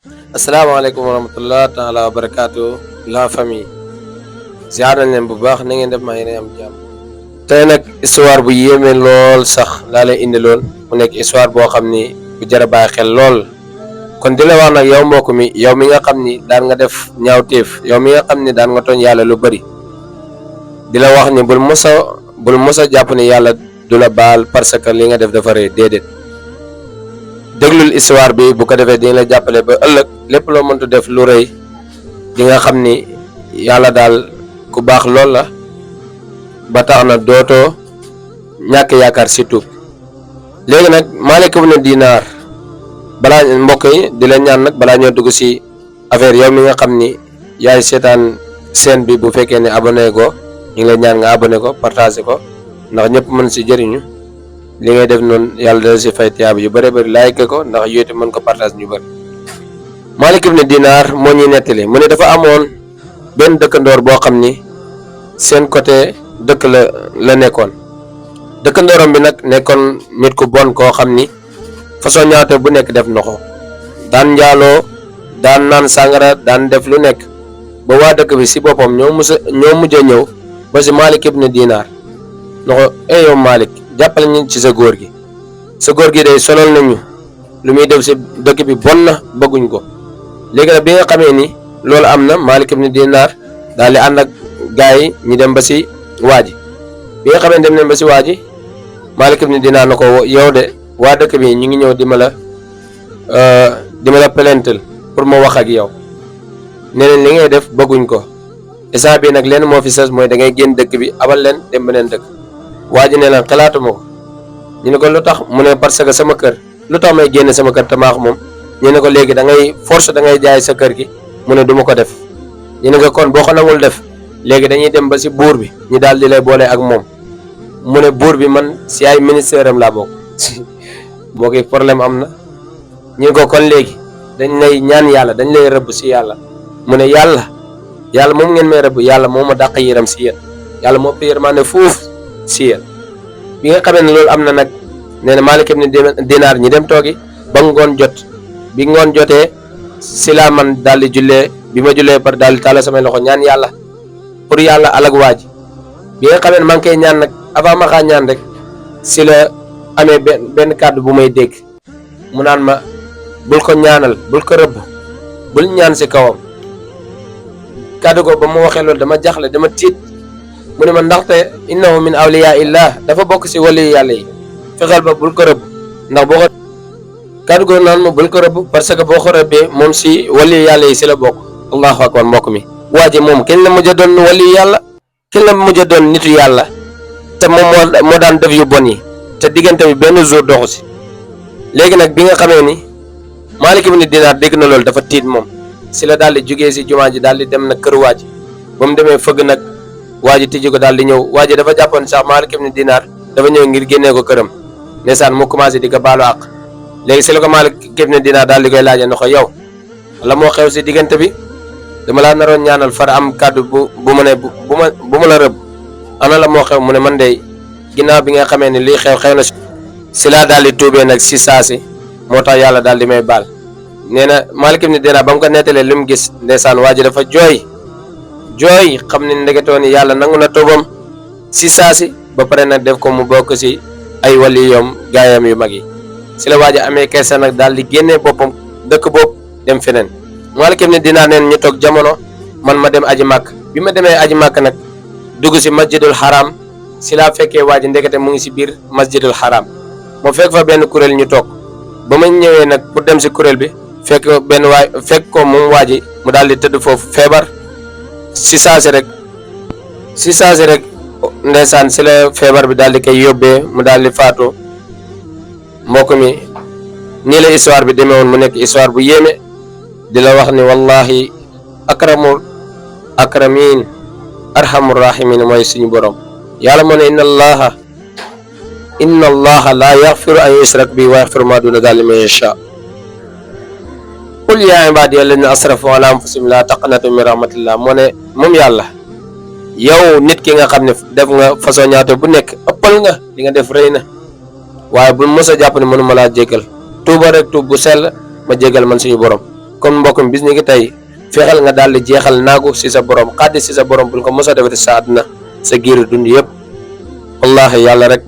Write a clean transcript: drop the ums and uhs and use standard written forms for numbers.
asalaamaaleykum wa rahmatullah taala wa barakaatu la famille ziar nañ leen bu baax na ngeen def maa ngi am jàmm. tey nag histoire bu yéeme lool sax laa lay indi lool mu nekk histoire boo xam ni bu jar a bàyyi xel lool kon di la wax nag yow mbokk mi yow mi nga xam ni daan nga def ñaawteef yow mi nga xam ni daan nga tooñ yàlla lu bari di la wax ni bul mos a jàpp ni yàlla du la baal parce que li nga def dafa rëy déedéet. déglul histoire bi bu ko defee dina la jàppale ba ëllëg lépp loo mëntu def lu rëy di nga xam ni yàlla daal ku baax lool la ba tax na dootoo ñàkk yaakaar si tuub. léegi nag Malik ibn Dinar balaa mbokk yi di la ñaan nag balaa ñoo dugg si affaire yow mi nga xam ni yaay seetaan chaîne bi bu fekkee ne abonné ko ñu ngi lay ñaan nga abonné ko partagé ko ndax ñëpp mën si jëriñu. li ngay def noonu yàlla dala si fay tiyaaba yu bëri bëri like ko ndax yooyu mën ko partage ñu bëri. Malik ibn Dinar moo ñuy nettali mu ne dafa amoon benn dëkkandoor boo xam ni seen côté dëkk la nekkoon dëkkandooram bi nag nekkoon nit ku bon koo xam ni façon ñaawte bu nekk def na ko daan njaaloo daan naan sàngara daan def lu nekk ba waa dëkk bi si boppam ñoo mujj a ñëw ba si Malik ibn Dinar na ko yow Malik jàppale ñu ci sa góor gi day sonal nañu lu muy def si dëkk bi bon na bëgguñ ko. léegi nag bi nga xamee ni loolu am na Malik ibn Dinar daal di ànd ak gaa yi ñu dem ba si waa ji bi nga xamee dem nañ ba si waa ji Malik ibn Dinar na ko yow de waa dëkk bi ñu ngi ñëw di ma la plaintal pour ma wax ak yow ne leen li ngay def bëgguñ ko instant bi nag leen moo fi sës mooy da ngay génn dëkk bi abal leen dem beneen dëkk. waa ji ne leen xalaatuma ko ñu ne ko lu tax mu ne parce que sama kër lu tax may génne sama kër te maax moom ñu ne ko léegi da ngay force da ngay jaay sa kër gi mu ne duma ko def ñu ne ko kon boo ko nangul def léegi dañuy dem ba si buur bi ñu daal di lay boole ak moom mu ne buur bi man si ay ministère am laa bokk moo koy problème am na ñu ne ko kon léegi dañ lay ñaan yàlla dañ lay rëbb si yàlla mu ne yàlla moom ngeen may rëbb yàlla moo ma dàq yëram si yéen yàlla moo ëpp yërmande fuuf si yéen bi nga xamee ne loolu am na nag nee na Malik ibn Dinar ñi dem toogi ba ngoon jot bi ngoon jotee si laa man daal di jullee bi ma jullee par daal di tàllal samay loxo ñaan yàlla pour yàlla alag waa ji bi nga xamee ne maa ngi koy ñaan nag avant ma xaa ñaan rek si la amee benn kàddu bu may dégg mu naan ma bul ko ñaanal bul ko rëbb bul ñaan si kawam kàddu ko ba ma waxee loolu dama jaxle dama tiit mu ne ma ndaxte innahu min awliya illah dafa bokk si wali yàlla yi fexeel ba bul ko rëbb ndax boo ko kàddu go naan ma bul ko rëbb parce que boo ko rëbbee moom si wali yàlla yi si la bokk. allahu akbar mbokk mi waa ji moom kenn la mujj a doon wali yàlla kenn la mujj a doon nitu yàlla te moom moo daan def yu bon yi te diggante bi benn jour doxu si. léegi nag bi nga xamee ni Malik ibn Dinar dégg na loolu dafa tiit moom si la daal di jógee si jumaa ji daal di dem nag kër waa ji ba mu demee fëgg nag waa ji tijji ko daal di ñëw waa ji dafa jàppoon sax Malik ibn Dinar dafa ñëw ngir génnee ko këram ndeysaan mu commencé di ko baalu àq léegi si la ko Malik ibn Dinar daal di koy laajee na ko yow la moo xew si diggante bi dama laa naroon ñaanal far am kàddu bu ma ne bu ma la rëbb ana la moo xew mu ne man de ginnaaw bi nga xamee ni lii xew na si laa daal di tuubee nag si saasi moo tax yàlla daal di may baal. nee na Malik ibn Dinar ba mu ko nettalee li mu gis ndeysaan waa ji dafa jooy xam ne ndeketoo ni yàlla nangu na tuubam si saasi ba pare nag def ko mu bokk si ay waliyoom gaayam yu mag yi si la waa ji amee kersa nag daal di génnee boppam dëkk bopp dem feneen. Malik ibn Dinar neen ñu toog jamono man ma dem aji màkk bi ma demee aji màkk nag dugg si masjidul haram si laa fekkee waa ji ndekete mu ngi si biir masjidul haram moo fekk fa benn kuréel ñu toog ba ma ñëwee nag pour dem si kuréel bi fekk ko moom waa ji mu daal di tëdd foofu feebar si saasi rek ndeysaan si la feebar bi daal di koy yóbbee mu daal di faatu. mbokk mi nii la histoire bi demee woon mu nekk histoire bu yéeme di la wax ni wallahi akramul akramin arhamur rahimin mooy suñu borom yàlla moo ne inna allaha la yaxfiru an yushrak bi wa yaxfiru ma duna dhalika liman yasha qul ya ibadiya alladhina asrafu ala anfusihim la taqnatu min rahmatillah moo ne moom yàlla yow nit ki nga xam ne def nga façon ñaata bu nekk ëppal nga li nga def rëy na waaye bul mos a jàpp ne mënuma laa jéggal tuuba rek tuub bu sell ma jéggal man suñu borom kon mbokk mi bis ni ki tey fexeel nga daal di jeexal naagu si sa borom xaddi si sa borom bul ko mos a defati sa àdduna sa giiru dund yëpp wallahi yàlla rek